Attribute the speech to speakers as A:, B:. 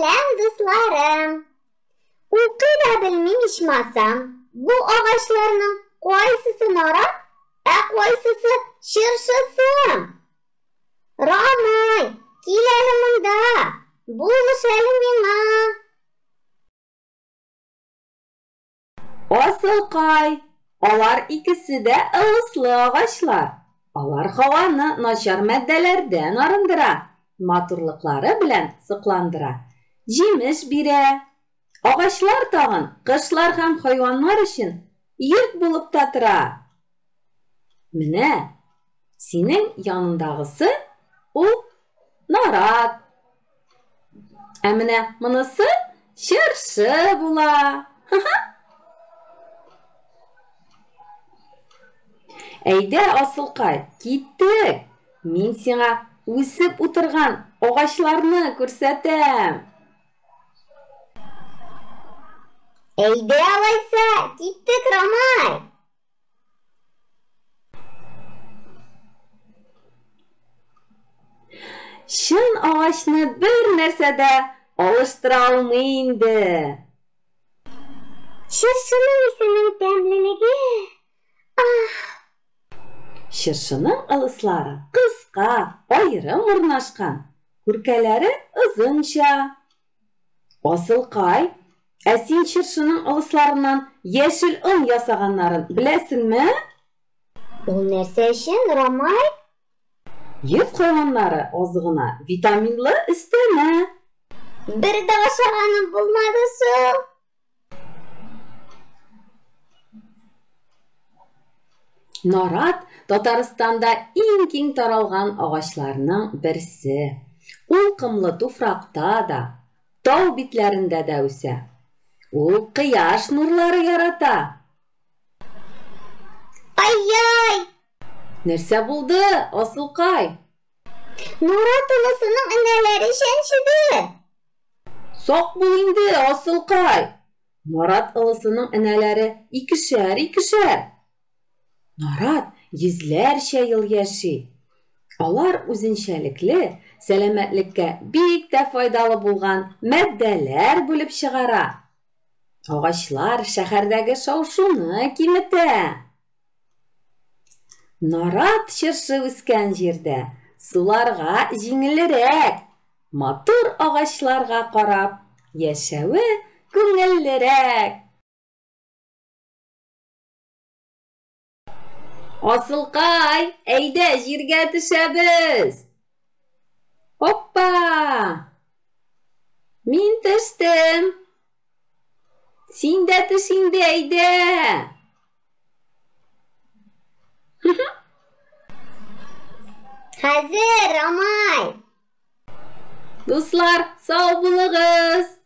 A: Сәлам, дусларым! Укый да белмим ичмасам. Бу агачларның кайсысы нарат, ә кайсысы чыршысы? Рамай, кил әле монда, булыш әле миңа.
B: Асылкай, алар икесе дә ылыслы агачлар. Алар һаваны начар матдәләрдән арындыра, матурлыклары белән сокландыра, җимеш бирә. Агачлар тагын кошлар һәм хайваннар өчен йорт булып та тора. Менә синең янындагысы ул нарат. Ә менә монысы чыршы була. Әйдә, асылкай, киттек. Мин сиңа үсеп утырган агачларны күрсәтәм.
A: Әйдә алайса, киттек, Рамай.
B: Чын агачны бер нәрсә дә алыштыра алмый инде.
A: Чыршының исенең тәмлелеге. Ах!
B: Чыршының ылыслары кыска, аерым урнашкан, күркәләре озынча. Асылкай, ә син чыршының ылысларыннан яшел он ясаганнарын беләсеңме?
A: Ул нәрсә өчен, Рамай?
B: Йорт хайваннары азыгына витаминлы өстәмә.
A: Бер дә ашаганым булмады шул.
B: Нарат Татарстанда иң киң таралган агачларның берсе. Ул комлы туфракта да, тау битләрендә дә үсә. Ул кояш нурлары ярата.
A: Ай-яй!
B: Нәрсә булды, асылкай?
A: Нарат ылысының энәләре чәнчеде.
B: Сак бул инде, асылкай! Нарат ылысының энәләре икешәр-икешәр. Нарат йөзләрчә ел яши. Алар үзенчәлекле, сәламәтлеккә бик тә файдалы булган матдәләр бүлеп чыгара. Агачлар шәһәрдәге шау-шуны киметә. Нарат чыршы үскән җирдә суларга җиңелрәк, матур агачларга карап яшәве күңеллерәк. Асылкай, әйдә җиргә төшәбез. Оппа! Мин төштем. Син дә төш инде, әйдә.
A: Хәзер, Рамай.
B: Дуслар, сау булыгыз.